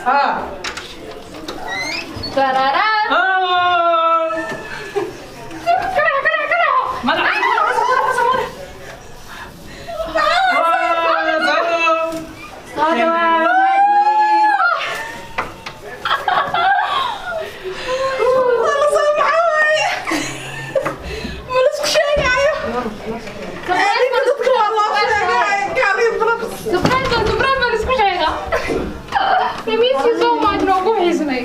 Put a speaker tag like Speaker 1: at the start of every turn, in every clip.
Speaker 1: Ha.
Speaker 2: Tarara.
Speaker 1: Oh.
Speaker 2: Kara kara kara.
Speaker 1: Madax.
Speaker 3: Soo dhawaada.
Speaker 4: Soo maxaa waaye? Ma la isku sheegaayo? Adinka dadka waa loo sheegaayo, kaaliyo balabs.
Speaker 2: Surprise baan, surprise baan isku sheegaa. I miss you so much, noogu xiisnay.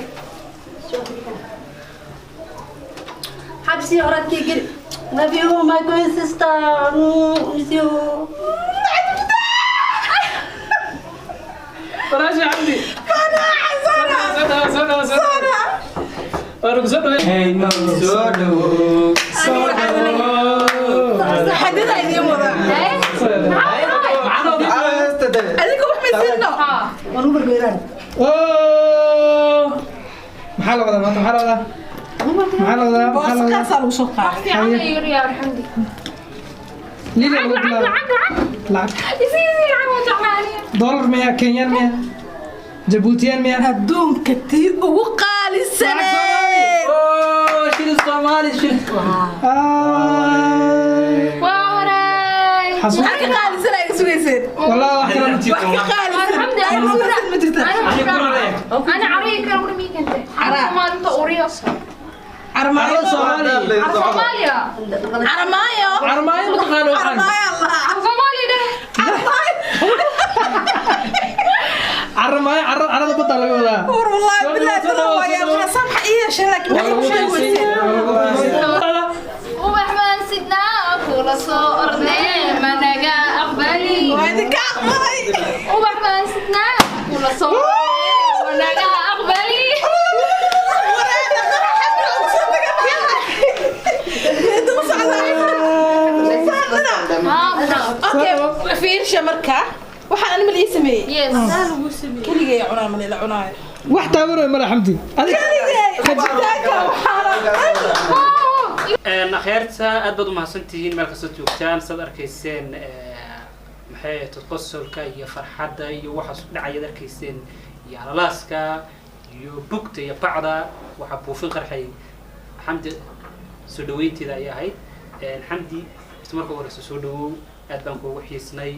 Speaker 3: Xabsi horadkii geli. Love you, my queen sister. Miss you.
Speaker 1: Walaasha Xamdi.
Speaker 4: Sana.
Speaker 1: Soo dhawo, soo dhawo, soo dhawo.
Speaker 4: Sana.
Speaker 1: Waa lagu soo dhaweey.
Speaker 5: Hey, no, soo dhawow.
Speaker 1: Soo dhawow.
Speaker 4: Xadida idiin wadaa. Adinka wax maysiino.
Speaker 3: Waan ugu barbeeraan.
Speaker 1: Oh. Maxaa la wadaa maanta? Maxaa la wadaa? Maxaa la wadaa? Maxaa la wadaa?
Speaker 4: Booskaasaa lagu soo qaaday.
Speaker 2: Fiican ayuu yaa Alxamdi.
Speaker 1: Liiga lagu
Speaker 2: Lacag,
Speaker 1: bilaabo.
Speaker 2: lacag, lacag.
Speaker 1: Lacag.
Speaker 2: Isii, isii, lacag waa jeclaanaya.
Speaker 1: Dollar miya? Kenyan miya? Jabuutiyaan miya?
Speaker 4: Adduunka tii ugu qaalisaneed.
Speaker 5: Oh, shilin Soomaali, shilin.
Speaker 1: Ah.
Speaker 2: Waa waray.
Speaker 1: Xasuus.
Speaker 4: Maxaa ka qaalisan ay sugayseen?
Speaker 1: Wallahi wax kale ma
Speaker 4: Wax ka qaalisan
Speaker 2: Alxamdi,
Speaker 4: ay sugayseen ma jirta.
Speaker 2: أنا عريق كان ورمي كنت.
Speaker 4: عراق.
Speaker 2: ما أنت أوريا.
Speaker 4: Carmaayo.
Speaker 1: Soomaali.
Speaker 2: صوماليا.
Speaker 4: Carmaayo.
Speaker 1: Carmaayo ma taqaano waxaan?
Speaker 4: Carmaayo Allah.
Speaker 2: صوماليا ده.
Speaker 4: Carmaayo.
Speaker 1: Carmaayo, carrada badda laga wadaa.
Speaker 4: War wallahi
Speaker 1: Soo
Speaker 4: billahi
Speaker 1: dhawo,
Speaker 4: tala waa
Speaker 1: soo
Speaker 4: yaa
Speaker 1: dhawo.
Speaker 4: sax iyo shay laakiin maxay ku sheegi weyseen?
Speaker 2: Ubax baan sidnaa kula soo ordee managa aqbali.
Speaker 4: Waa idinka aqbalay.
Speaker 2: Ubax baan sidnaa kula soo ordee managa aqbali.
Speaker 4: Wareena qarax xamra ugu soo taga maxaa? Inta u socdaa. Okay, fiirsha marka. Waxaan anima la ii sameeyey.
Speaker 2: Yes.
Speaker 4: Keligay cunaa ma la cunaayo.
Speaker 1: Wax taabanooy mala Xamdi. Adiga
Speaker 4: Keligay cabitaanka waxaana.
Speaker 6: Akhyaarta, aad baad umahadsantihiin meel kastoo joogtaan. Saad arkayseen, maxay ahayd, qosolka iyo farxadda iyo waxaas dhacayaad arkayseen iyo alalaaska iyo bugta iyo bacda waxaa buufin qarxay Xamdi soo dhaweynteeda ayay ahayd. Xamdi, isla marka horeysa soo dhawow, aad baan kuugu xiisnay.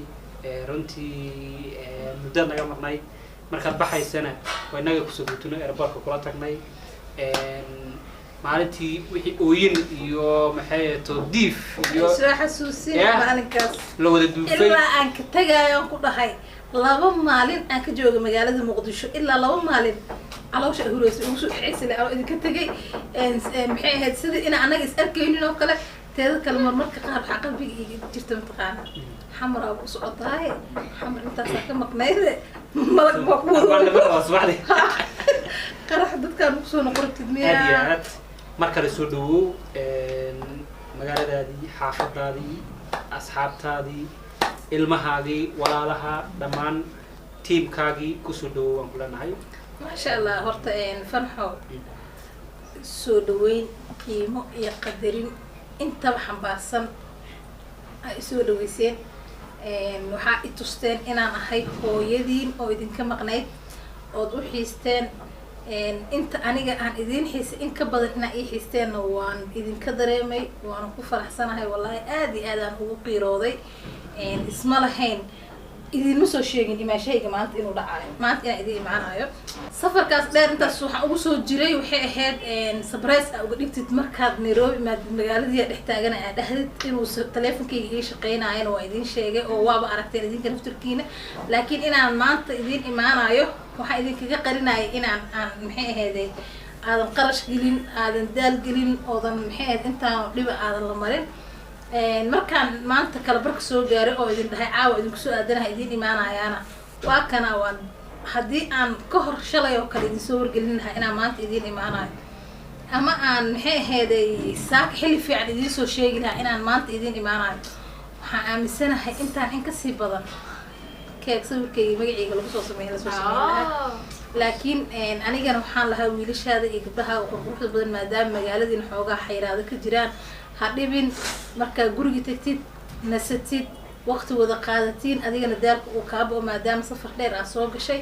Speaker 6: Runtii muddo naga maqnay, markaad baxaysana waa inaga kusoo guutino airportka kula tagnay. Maalintii wixii ooyin iyo maxay ahayd diif iyo
Speaker 4: Soo xasuusin
Speaker 6: Yeah.
Speaker 4: maalinkaas.
Speaker 6: La wada duufay.
Speaker 4: Ilaa aan ka tagaayo aan ku dhahay 2 maalin aan ka jooga magaalada Muqdisho, ilaa 2 maalin caloosha ay hureysay ugu soo dheceysay anoo idinka tegay. Maxay ahayd, sidii inaan anaga is arkaynin oo kale. Teeda kale, marmarka qaar waxaa qalbiga iiga jirta, mataqaana, Xamaraa u socotaaye, Xamar intaasaa ka maqnayde, malag baa ku wada
Speaker 6: Waa subaxdii.
Speaker 4: Qarax dadkaan ugu soo noqortid
Speaker 6: Aad iyo
Speaker 4: miyaa?
Speaker 6: aad mar kale soo dhawow, magaaladaadii, xaafadaadii, asxaabtaadii, ilmahaagii, walaalaha, dhammaan tiimkaagii kusoo dhawow waan ku leenahay.
Speaker 4: Maasha Allah. Horta Farxo, soo dhaweyn qiimo iyo qadarin intaba xambaarsan ay isoo dhaweyseen. Waxaa i tusteen inaan ahay hooyadiin oo idinka maqnayd ood u xiisteen. Inta aniga aan idiin xiisay in ka badan inaa ii xiisteenna waan idinka dareemay, waana ku faraxsanahay. Wallahi aad iyo aad aan ugu qiirooday. Isma lahayn, idinma soo sheegin imaashahayga maanta inuu dhacayo, maanta inaan idin imaanayo. Safarkaas dheer intaas waxaan ugu soo jiray waxay ahayd surprise aa uga dhigtid markaad Nairobi imaadid, magaaladii dhex taagana aa dhahdid inuu taleefonkayga ii shaqeynaayana waa idin sheegay oo waaba aragteen idinka nafturkiina. Laakiin inaan maanta idin imaanayo waxaan idinkaga qarinaya inaan aan maxay ahayday aadan qarash gelin, aadan daal gelin, oodan maxay ahayd intaan dhiba aadan la marin. Markaan maanta kala barka soo gaaray oo idin dhahay caawa idinku soo aadanaha idin imaanayaana waa kana. Waan haddii aan ka hor shalay oo kale idin soo wargelin lahaa inaan maanta idin imaanayo, ama aan maxay ahayday saaka xilli fiican idiin soo sheegi lahaa inaan maanta idin imaanayo, waxaan aaminsanahay intaan in kasii badan keeg sawirkayga magacayga lagu soo sameeyay lasoo sameyn lahaa. Laakiin anigana waxaan lahaa wiilashaada iyo gabdhahaaga qurquruxda badan, maadaama magaaladiina xoogaa xayraado ka jiraan, ha dhibin. Markaa guriga tagtid, nasatid, waqti wada qaadatiin, adigana daalka uu kaabo maadaama safar dheer aa soo gashay.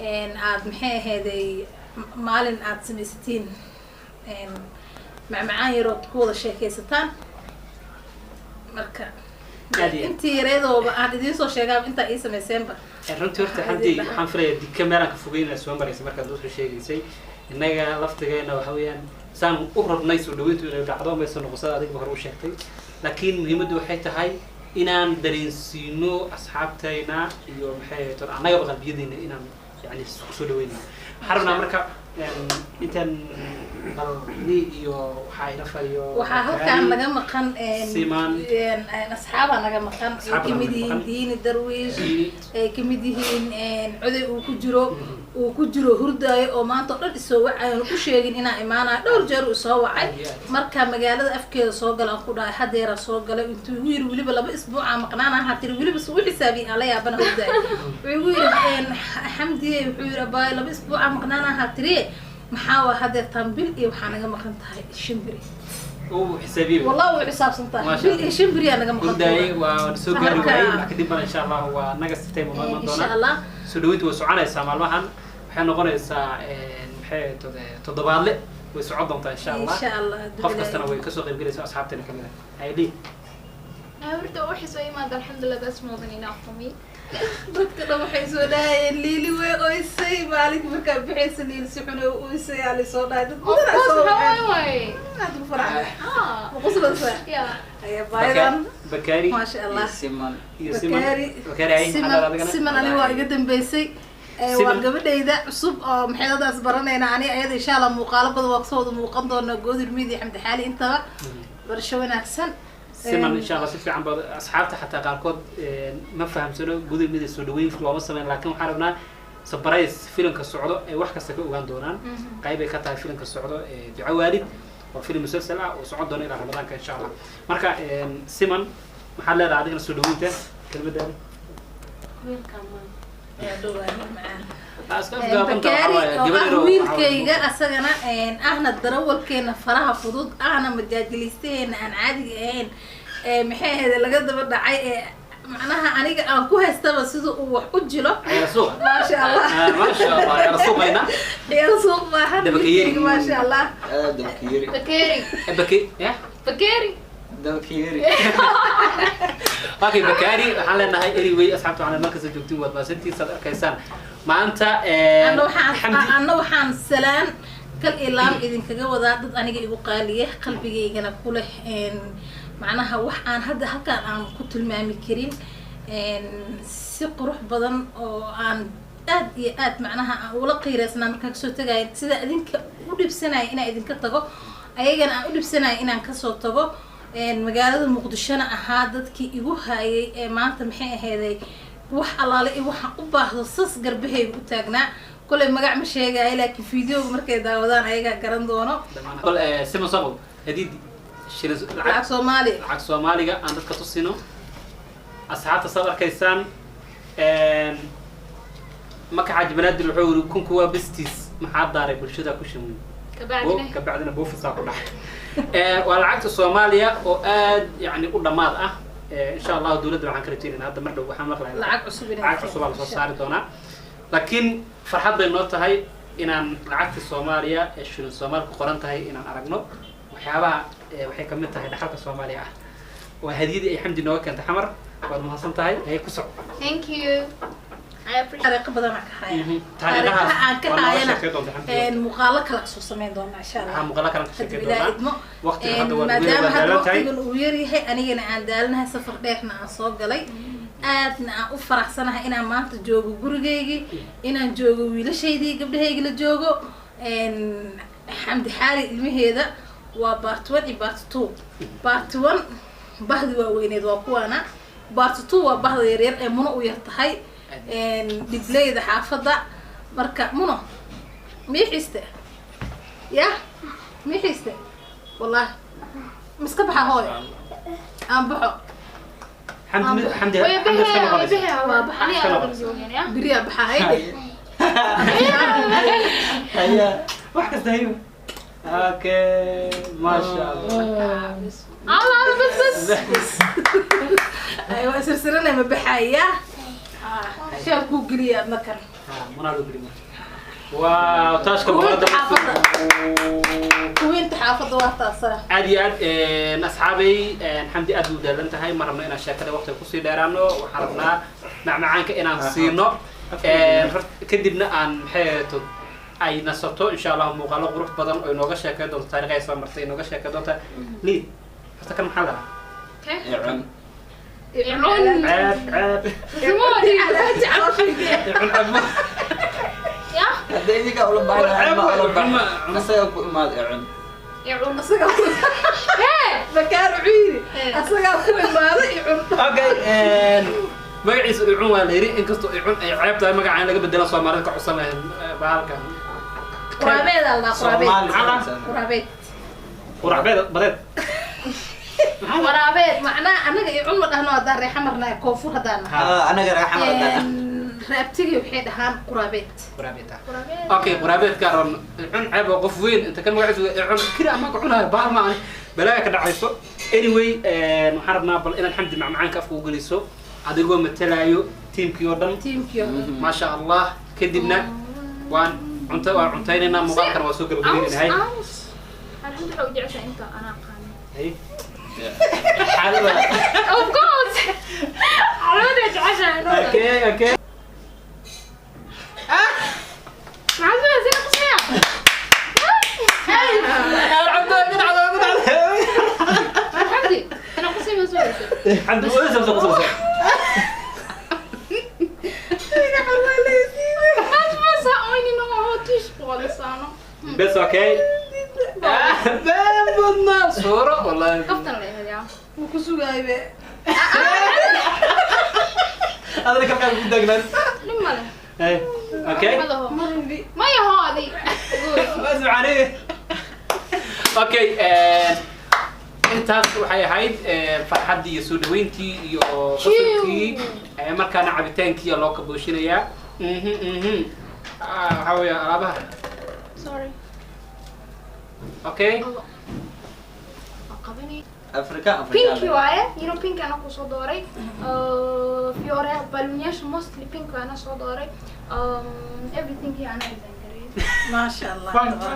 Speaker 4: Aad maxay ahayday maalin aad samaysatiin macmacaan yarood ku wada sheekaysataan. Marka
Speaker 6: Aad iyo aad.
Speaker 4: intii yareedooba aan idiin soo sheegaaba intaa ii samayseenba.
Speaker 6: Runtii horta Xamdi, waxaan filayaa dika meelaan ka fogeyn soo maraysa markaad usoo sheegaysay. Innaga laftigeena waxa weeyaan saan u rabnay soo dhaweyntu inay dhacdo maysa noqosada adigba hore u sheegtay, laakiin muhiimaddu waxay tahay inaan dareensiino asxaabtayna iyo maxay ahayd annagaba qalbiyadeyna inaan yani kusoo dhaweynayno. Waxaan rabnaa marka intaan bal ni iyo waxaa ila fadhiyo
Speaker 4: Waxaa halkaan naga maqan
Speaker 6: Siman.
Speaker 4: Asxaabaa naga maqan ay
Speaker 6: Asxaab
Speaker 4: kamid
Speaker 6: naga
Speaker 4: yihiin
Speaker 6: maqan.
Speaker 4: Diini Darwiish,
Speaker 6: Diini.
Speaker 4: ay kamid yihiin Coday uu ku jiro, uu ku jiro hurdaayo oo maanta oo dhan isoo wacay oon u sheegin inaan imaanayo. Dhowr jeer uu isoo wacay.
Speaker 6: Aad iyo aad.
Speaker 4: Marka magaalada afkeeda soo gala aan ku dhahay hadeera soo galay. Intuu igu yiri weliba 2 isbuuc aan maqnaana ahaa tiri, weliba su u xisaabiyay aan la yaabana hurdaayo. Wuxuu igu yiri Xamdiye, wuxuu yiri abaay 2 isbuuc aan maqnaana ahaa tiri, maxaa waa hadeertaan bil iyo waxaa naga maqan tahay 5 beri.
Speaker 6: Uu xisaabiyey.
Speaker 4: Wallah way xisaabsan tahay.
Speaker 6: Maasha
Speaker 4: Bil iyo 5 beri aa naga maqan
Speaker 6: hurdaayay
Speaker 4: tahay.
Speaker 6: Waa soo gaari
Speaker 4: Marka-
Speaker 6: waayey. Marka dib bana insha Allah waa naga sitay ma iman
Speaker 4: Insha
Speaker 6: doonaa.
Speaker 4: Allah.
Speaker 6: Soo dhaweyntu way soconaysaa maalmahan, waxay noqonaysaa maxay ahayd toddobaadle way socon doontaa insha Allah.
Speaker 4: Insha Allah.
Speaker 6: Qof kastana way kasoo qayb galaysaa asxaabteena kamid ah haydhi.
Speaker 2: Horta waxay soo imaada, alxamdulillah, that's more than enough for me.
Speaker 4: Dadka dhan waxay soo dhahayeen Liili way oysay maalinka markaa bixaysa, Liili si xun oo oysay aa lisoo dhahay. Dad
Speaker 2: Of
Speaker 4: badan aa
Speaker 2: course,
Speaker 4: soo
Speaker 2: how
Speaker 4: waceen.
Speaker 2: I
Speaker 4: Aad ugu faraxday.
Speaker 2: Ah.
Speaker 4: Ma qoslaysaa?
Speaker 2: Yeah.
Speaker 4: Aya baayadan.
Speaker 6: Bakari.
Speaker 4: Maasha Allah.
Speaker 5: Siman.
Speaker 6: Iyo Siman.
Speaker 4: Bakari.
Speaker 6: Bakari ay
Speaker 4: Siman.
Speaker 6: maxaa adigana?
Speaker 4: Siman ani waa iga dambeysay. Waa
Speaker 6: Siman.
Speaker 4: gabadhayda cusub oo maxayadaas baranayna ani ayada. Insha Allah muuqaalo badan waa kasoo wada muuqan doonaa Goodir Media, Xamdi Xaali intaba. Barasho wanaagsan.
Speaker 6: Siman insha Allah si fiican baad asxaabta xataa qaarkood ma fahamsano gudur mida soo dhaweyn looma sameyn, laakiin waxaan rabnaa surprise filimka socdo ay wax kasta ka ogaan doonaan. Qayb ay ka tahay filimka socdo ee Duco Waalid, waa filim musalsal ah oo socon doona ilaa Ramadaanka insha Allah. Marka Siman, maxaad leedahay adigana soo dhaweynta kelmadaada?
Speaker 4: Yaa dhowaa macaan.
Speaker 6: Iska afgaabanta waxaa
Speaker 4: Bakaari
Speaker 6: waaye
Speaker 4: oo
Speaker 6: gabar
Speaker 4: ah
Speaker 6: yar oo
Speaker 4: wiilkayga asagana ahna darawalkeena faraha fudud ahna majaajiliistaheena aan caadiga ahayn ee maxay ahayd laga daba dhacay ee macnaha aniga aan ku haystaba sida uu wax u jilo.
Speaker 6: Ciyaar suuqa.
Speaker 4: Maasha Allah.
Speaker 6: Ah, maasha Allah, ciyaar suuqayna.
Speaker 4: Ciyaar suuq maahan.
Speaker 6: Dabakayeri.
Speaker 4: Wiilkayga, maasha Allah.
Speaker 5: Aad dabakiyeri.
Speaker 2: Bakeri.
Speaker 6: Baki ya.
Speaker 2: Bakeri.
Speaker 5: Dabakiyeri.
Speaker 6: Okay, Bakari waxaan leenahay anyway asxaabta waxaan markasta joogtiin waad maasantiin saad arkaysaan maanta
Speaker 4: Anna waxaan
Speaker 6: Xamdi
Speaker 4: anna waxaan salaan kal iyo laab idinkaga wadaa dad aniga igu qaaliya, qalbigaygana ku leh macnaha wax aan hadda halkaan aan ku tilmaami karin, si qurux badan oo aan aad iyo aad macnaha aan ula qiireysnaa markaan kasoo tagayo, sida idinka u dhibsanaya inaan idinka tago, ayagana aan u dhibsanaya inaan kasoo tago. Magaalada Muqdishona ahaa dadkii igu hayay ee maanta maxay ahayday wax allaale iyo waxaan u baahdo sas garbahayga u taagnaa. Kolay magac ma sheegaayo, laakiin videoga markay daawadaan ayagaa garan doono.
Speaker 6: Bal Siman Saqow hadiid shilin
Speaker 4: lacag
Speaker 6: lacag
Speaker 4: Soomaali.
Speaker 6: Lacag Soomaaliga aan dadka tusino asxaabta saad arkaysaan. Maka Xaaji Banaadir wuxuu yiri kunku waa bestiis, maxaa daaray bulshada ku shamuy.
Speaker 2: Kabacdina.
Speaker 6: Kabacdina buufisaa ku dhacay. Waa lacagta Soomaaliya oo aad yani u dhammaad ah. Insha Allahu dowladda waxaan ka rajaynayna hadda mar dhow waxaan maqlayaa
Speaker 4: lacag cusub inay
Speaker 6: lacag cusub aa lasoo saari doonaa, laakiin farxad bay noo tahay inaan lacagta Soomaaliya ee shilin Soomaali ku qoran tahay inaan aragno. Waxyaabaha waxay kamid tahay dhaxalka Soomaaliya ah. Waa hadiyadii ay Xamdi nooga keentay Xamar. Waad mahadsan tahay, haye ku soco.
Speaker 2: Thank you. I appreciate.
Speaker 4: Taariikho badan aan ka haya.
Speaker 6: Taariikhahaas
Speaker 4: Taariikhaha aan ka
Speaker 6: waa nooga
Speaker 4: hayana
Speaker 6: sheekay doonta Xamdi.
Speaker 4: Muuqaalo kale kasoo samayn doona insha
Speaker 6: Waxaa
Speaker 4: Allah.
Speaker 6: muuqaalo kale ka
Speaker 4: Hadduu
Speaker 6: sheekay
Speaker 4: Ilaahay
Speaker 6: doonaa.
Speaker 4: idmo.
Speaker 6: Waqtiga hadda waa
Speaker 4: Maadaama
Speaker 6: waa
Speaker 4: hadda
Speaker 6: daalan tahay.
Speaker 4: waqtigan uu yaryahay, anigana aan daalanahay, safar dheerna aan soo galay, aadna aan u faraxsanahay inaan maanta joogo gurigaygii, inaan joogo wiilashaydii, gabdhahaygi la joogo. Xamdi Xaali ilmaheeda waa part one iyo part two. Part one bahdi waaweyneed waa kuwaana, part two waa bahda yaryar ee Muno u yar tahay, dhibleyda xaafadda. Marka Muno miixiiste ya miixiiste wallahi miska baxa hooyo aan baxo.
Speaker 6: Xamdi, Xamdi,
Speaker 2: Way
Speaker 6: Xamdi iska
Speaker 2: bixi, way
Speaker 6: noqonaysa.
Speaker 2: bixi.
Speaker 4: Waa baxa.
Speaker 2: Aniga
Speaker 6: Iska
Speaker 2: aan
Speaker 6: noqonaysa.
Speaker 2: joogin, ya.
Speaker 4: Beriyaa baxa hayde.
Speaker 5: Haya.
Speaker 6: Wax kasta hayo. Okay, maasha Allah.
Speaker 2: Allah, Allah, bas bas.
Speaker 4: Ay waa sirsiranay ma baxaya. Shaal kuu geliya adna kan.
Speaker 6: Munaa loo geliya. Waaw, taashka boqoradda.
Speaker 4: Kuwiinta xaafadda waa taasana.
Speaker 6: Aad iyo aad, asxaabay, Xamdi aad buu daalan tahay. Ma rabno inaan sheekada waqtiga kusii dheeraano. Waxaan rabnaa macmacaanka inaan siino, kadibna aan maxay ahayd ay nasato. Insha Allah muuqaalo qurux badan oo inooga sheekeyn doonto taariikh ay soo martay, inooga sheekeyn doonta. Liid, horta kan maxaa lahaa?
Speaker 5: Icun.
Speaker 2: Icun.
Speaker 6: Ceeb, ceeb. Icun, ceeb ma.
Speaker 2: Ya.
Speaker 5: Hadda idinka ula baahan ma ula baahan, asaga ku imaad icun.
Speaker 2: Icun.
Speaker 4: Asagaa ku
Speaker 2: Hee.
Speaker 4: Bakaar wuxuu yidhi asagaa ku imaaday icun.
Speaker 6: Okay, magaciisa icun waa la yidhi, inkastoo icun ay ceeb tahay magacaan laga bedela Soomaalida ka codsan lahayn bahalkan.
Speaker 4: Quraabeed aa la quraabeed.
Speaker 5: Soomaali.
Speaker 4: Quraabeed.
Speaker 6: Qurac beed badeed.
Speaker 4: Waraabeed macnaha anaga icun ma dhahno haddaan reexa marnaa, koonfur haddaan nahay.
Speaker 5: Anaga raaxa marada.
Speaker 4: Raabtigii waxay dhahaan quraabeed.
Speaker 6: Quraabeed. Okay, quraabeedka rabno. Icun ceeb oo qof weyn inta kan magaciisa icun kiri ama ku cunayo bahal ma aan balaaga ka dhacayso. Anyway, waxaan rabnaa bal inaad Xamdi macmacaanka afka u geliso adigoo matalaayo tiimkii oo dhan.
Speaker 4: Tiimkii oo dhan.
Speaker 6: Maasha Allah. Kadibna waan cunto waan cuntaynaynaa, muuqaalkana waa soo gabagabaynahay.
Speaker 2: Aamus. Alxamdu waxaa u jeceshahay inta anaa aqaanin.
Speaker 6: Xaalada.
Speaker 2: Of course. Xalwada jeceshahay.
Speaker 6: Okay.
Speaker 2: Maxaad filaysaa inaan qosliyaa? Xamdi, inaan qosliyo ma soo haysa?
Speaker 6: Xamdi, waa soo qoslaysaa.
Speaker 2: Maxaad filaysaa oynin oo tiish boqolisaano?
Speaker 6: Bes, okay. Been badnaa suuro wallahi.
Speaker 2: Kaftan la ihadiyaa.
Speaker 4: Wuu ku sugaay be.
Speaker 6: Adana kafkaan ku taagnaan.
Speaker 2: Dhib ma leh.
Speaker 6: Hey, okay.
Speaker 2: Ma laho.
Speaker 4: Marbi.
Speaker 2: Ma yaho adi. Good.
Speaker 6: Subxaanihi. Okay, intaas waxay ahayd farxaddii iyo soo dhaweyntii iyo qosolkii, markaana cabitaankii loo kaboshinayaa. Waxaa weeye alaabaha.
Speaker 2: Sorry.
Speaker 6: Okay.
Speaker 2: Waa qabanay.
Speaker 5: Afrika, Afrika.
Speaker 2: Pinky waaye, you know, pink ana kusoo dooray. Fiore balloonyaasha mostly pink ana soo dooray. Everything here ana design gareeyay.
Speaker 4: Maasha Allah,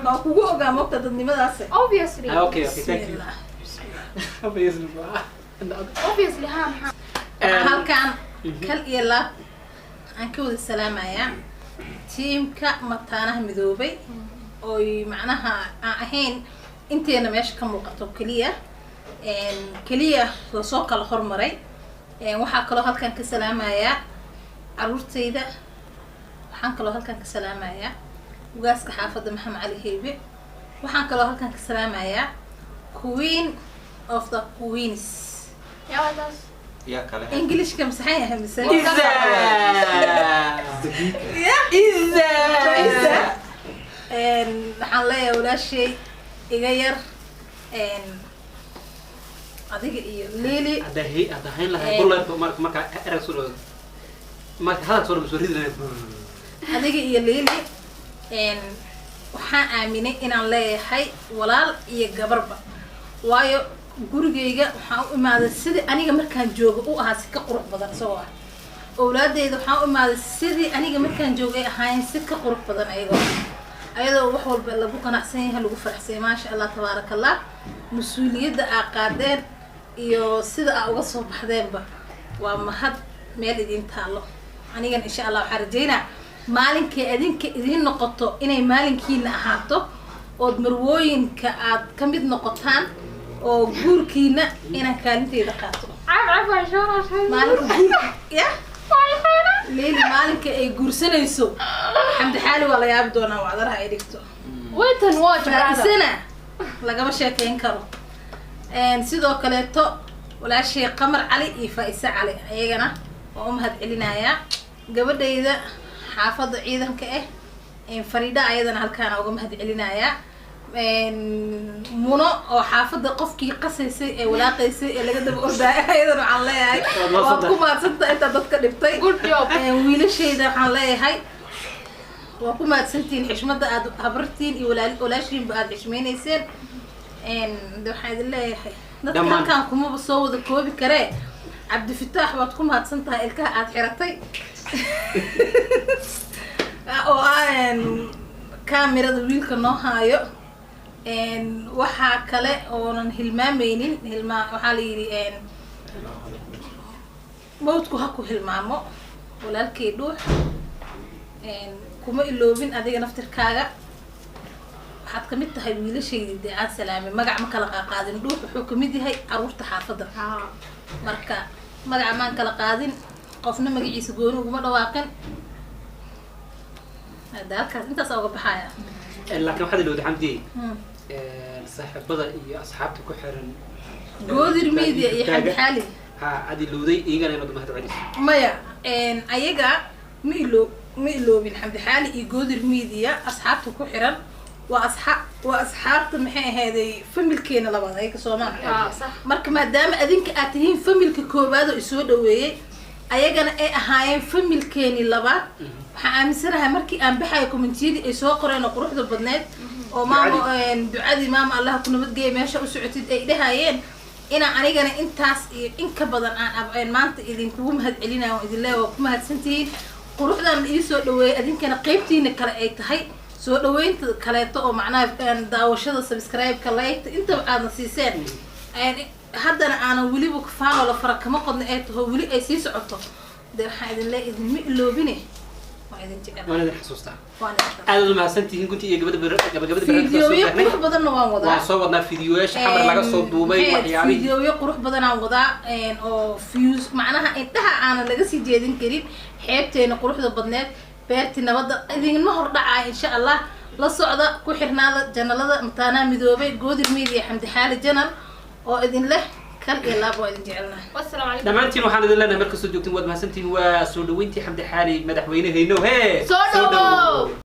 Speaker 4: waa kugu ogaa moogta dadnimadaas.
Speaker 2: Obviously.
Speaker 6: Ah, okay, thank you.
Speaker 4: Bismillah.
Speaker 2: Obviously, ha, maxaa?
Speaker 4: Waxaa halkan kal iyo laab aan ka wada salaamayaa tiimka mataanaha midoobay, oy macnaha aan ahayn inteena meesha ka muuqato keliya, keliya lasoo kala hormaray. Waxaa kaloo halkan ka salaamayaa caruurtayda. Waxaan kaloo halkan ka salaamayaa ugaaska xaafadda Maxamed Cali Heybe. Waxaan kaloo halkan ka salaamayaa queen of the queens.
Speaker 2: Yaa waa taas.
Speaker 5: Yaa kale?
Speaker 4: Englishka masaxan yahay mise?
Speaker 6: Iza. Iza.
Speaker 4: Waxaan leeyahay walaashay iga yar, adiga iyo Lili.
Speaker 6: Hadda hay hadda hayn lahay bullard marka marka erag soo dhawaado, marka hadal soo dhawaado soo ridi lahay.
Speaker 4: Adiga iyo Lili, waxaan aaminay inaan leeyahay walaal iyo gabarba, waayo gurigayga waxaan u imaaday sidii aniga markaan jooga u ahaa si ka qurux badan isagoo ah. Owlaadeyda waxaan u imaaday sidii aniga markaan joogay ahaayeen si ka qurux badan ayagoo, ayadoo wax walba lagu qanacsan yahay, lagu faraxsan yahay. Maasha Allah, tabaaraka Allah. Mas-uuliyadda aa qaadeen iyo sida aa uga soo baxdeenba waa mahad meel idin taallo. Anigana insha Allah waxaan rajeynaa maalinkay adinka idiin noqoto inay maalinkiina ahaato, ood marwooyinka aad ka mid noqotaan, oo guurkiina inaan kaalinteyda qaato.
Speaker 2: Caab caab waa shoora.
Speaker 4: Maalinka guurka ya Leeli, maalinka ay guursanayso Xamdi Xaali, waa la yaabi doonaa wacdaraha ay dhigto.
Speaker 2: Wait and watch, brother.
Speaker 4: Faaisana lagama sheekeyn karo. Sidoo kaleeto walaashay Qamar Cali iyo Faaise Cali ayagana waa u mahad celinayaa. Gabadhayda xaafadda ciidanka ah, Fariida, ayadana halkaana uga mahad celinayaa. Muno oo xaafadda qofkii qasaysay ee walaaqaysay ee laga daba ordaayay, ayadana waxaan leeyahay waad ku mahadsanta intaa dadka dhibtay.
Speaker 2: Good job.
Speaker 4: Wiilashayda waxaan leeyahay waa ku mahadsantihiin xishmada aad habartiin iyo walaashiinba aad xishmaynayseen. De waxaan idin leeyahay dadka
Speaker 6: Dhammaan.
Speaker 4: halkaan kumaba soo wada koobi karee. Cabdifataax, waad ku mahadsan tahay ilkaha aad xiratay oo ah kaamirada wiilka noo haayo. Waxaa kale oonan hilmaameynin, hilmaa waxaa la yidhi mawdku ha ku hilmaamo. Walaalkay Dhuux, kuma iloobin adiga naftirkaaga, waxaad kamid tahay wiilashaydii dee aan salaamay. Magac ma kala qaaqaadin, Dhuux wuxuu kamid yahay caruurta xaafadda, marka magaca maan kala qaadin, qofna magaciisa gooni uguma dhawaaqin. Hada halkaas intaas uga baxaya.
Speaker 6: Laakiin waxaad ilowday, Xamdi, saaxiibada iyo asxaabta ku xiran
Speaker 4: Goodir Media iyo Xamdi Xaali.
Speaker 6: Ha, aad ilowday iyagana inaad mahad celiso.
Speaker 4: Maya, ayaga ma iloobin. Xamdi Xaali iyo Goodir Media asxaabta ku xiran waa asxaabta, maxay ahayday, familkeena labaad ayaga soomaa. Marka maadaama adinka aad tihiin familka koowaad oo isoo dhaweeyey, ayagana ay ahaayeen familkeeni labaad, waxaan aaminsanahay markii aan baxayo commentiyadii ay soo qoreen oo quruxda badneed oo "Maamo, ducadii maama, Allah ku nabadgeeya, meesha u socotid" ay dhahayeen, inaan anigana intaas iyo in ka badan aan maanta idinkugu mahad celinayo oo idin leeyahay waa ku mahadsantihiin quruxdan iisoo dhaweeyay. Adinkana qeybtiina kale ay tahay soo dhaweynta kaleeto oo macnaha daawashada, subscribe-ka, like, intaba aadna siiseen. Haddana aanan weliba faano la fara kama qodna ay taho, weli ay sii socoto. Dee waxaan idin leeyahay idinma iloobine, waa idin jecel.
Speaker 6: Waan idin xasuustaa.
Speaker 4: Waan idin
Speaker 6: Aad aad umahadsantihiin. Gunti iyo gabadha gabagabada barnaamijka soo
Speaker 4: fiidiyoyo
Speaker 6: gaarnay.
Speaker 4: Qurux badanna waan wadaa.
Speaker 6: Waan soo wadnaa fiidiyoyaasha xamar laga soo duubay, waxyaabihii.
Speaker 4: Fiidiyoyo qurux badanaan wadaa oo views macnaha indhaha aanan laga sii jeedin karin, xeebteena quruxda badneed, beertii nabadda idinma hor dhacaya insha Allah. La socda, ku xirnaada channelada Mataanaa Midoobay, Goodir Media, Xamdi Xaali channel oo idin leh kal iyo laab waa idin jecelnahay.
Speaker 2: Wassalaamu calaykum.
Speaker 6: Dhammaantiin waxaan idin leenahay markastoo joogtiin waad mahadsantihiin. Waa soo dhaweyntii Xamdi Xaali madaxweynehayno hee.
Speaker 2: Soo dhawow.